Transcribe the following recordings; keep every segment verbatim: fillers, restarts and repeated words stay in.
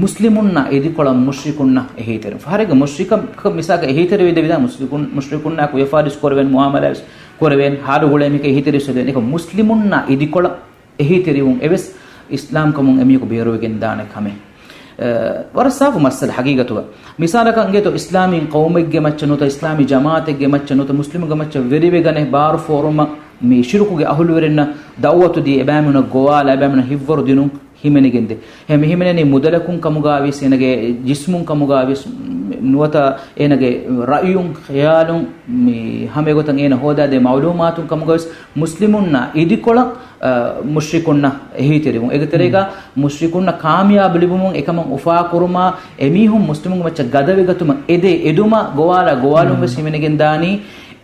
މުސްލިމުންނާ އިދިކޮޅަށް މުޝްރިކުންނަށް އެހީތެރިވުން. ފަހަރެއްގެ މުޝްރިކަށް މިސާލަކަށް އެހީތެރިވެދެވިދާ މުސްލިކުން، މުޝްރިކުންނާ ކުޔަފާރިސް ކުރެވެން، މުއާމަލާ ވެސް ކުރެވެން، ހާލު ގުޅޭ މީހަކަށް އެހީތެރިވެސް ދެވެން. އެކަ މުސްލިމުންނާ އިދިކޮޅަށް އެހީތެރިވުން އެވެސް އިސްލާމްކަމުން އެމީހަކު ބޭރުވެގެން ދާނެ ކަމެއް. އަ، ވަރަށް ސާފު މައްސަލަ ހަގީގަތުގަ. މިސާލަކަށް އިނގޭތޯ، އިސްލާމީ ޤައުމެއްގެ މައްޗަށް ނުވަތަ، އިސްލާމީ ޖަމާޢަތެއްގެ މައްޗަށް ނުވަތަ، މުސްލިމުންގެ މައްޗަށް ވެރިވެގަނެ ބާރު ފޯރުމަށް މި ޝިރުކުގެ އަހުލުވެރިންނަށް ދަޢުވަތު ދީ، އެބައިމީހުނަށް ގޮވާލާ، އެބައިމީހުނަށް ހިތްވަރު ދިނުން ހިމެނިގެންދޭ. އެހެން މި ހިމެނެނީ މުދަލަކުން ކަމުގައިވިޔަސް، އޭނަގެ ޖިސްމުން ކަމުގައިވިޔަސް، ނުވަތަ އޭނަގެ ރައުޔުން، ޚިޔާލުން، މި ހަމައެގޮތަށް އޭނަ ހޯދާދޭ މަޢުލޫމާތުން ކަމުގައިވިޔަސް، މުސްލިމުންނާ އިދިކޮޅަށް، އަ، މުޝްރިކުންނަށް އެހީތެރިވުން. އޭގެ ތެރޭގަ މުޝްރިކުންނަށް ކާމިޔާބު ލިބުމުން އެކަމަށް އުފާކުރުމާ، އެމީހުން މުސްލިމުންގެ މައްޗަށް ގަދަވެގަތުމަށް އެދޭ އެދުމާ ގޮވާލާ ގޮވާލުން ވެސް ހިމެނިގެން ދާނީ.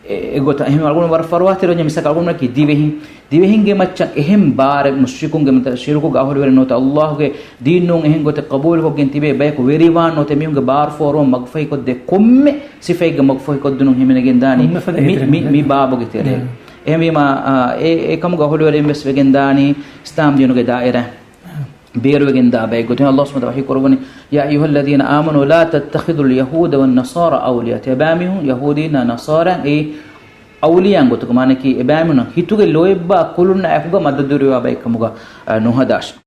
އެ، އެގޮތަށް އެހެން އަޅުގަނޑު ވަރަށް ފަރުވާތެރިވެންޏާ މިސާލަކަށް އަޅުގަނޑަކީ ދިވެހިން، ދިވެހިންގެ މައްޗަށް އެހެން ބާރެއް މުޝްރިކުންގެ މައްޗަށް ޝިރުކުގެ އަހުލުވެރިން ނުވަތަ ﷲގެ ދީން ނޫން އެހެން ގޮތެއް ޤަބޫލުކޮށްގެން ތިބޭ ބަޔަކު ވެރިވާން ނުވަތަ މީހުންގެ ބާރު ފޯރުވަން މަގުފަހިކޮށްދޭ ކޮންމެ ސިފައެއްގެ މަގުފަހިކޮށްދިނުން ހިމެނިގެން ދާނީ ކޮންމެ ފަދަ މި، އެހީތެރި މި، މި ބާބުގެ ތެރޭ. އެހެންވީމާ، އާ، އެ، އެ ކަމުގެ އަހުލުވެރިން ވެސް ވެގެން ދާނީ އިސްލާމް ދީނުގެ ދާއިރާ ބޭރުވެގެން ދާ ބައެއް ގޮތުން. ﷲ ސުބްޙާނަހޫ ވަތަޢާލާ ވަޙީ ކުރައްވަނީ، "يا أيها الذين آمنوا لا تتخذوا اليهود والنصارى أولياء." އެބައިމީހުން ޔަހޫދީންނާ ނަޞާރާ އެއީ އައުލިޔާއިން ގޮތުގަ، މާނައަކީ އެބައިމީހުންނަށް ހިތުގެ ލޯތްބާ ކުލުންނާ އެކުގަ މަދަދު ދެއްވާ ބައެއް ކަމުގަ، އަ، ނުހަދާށި.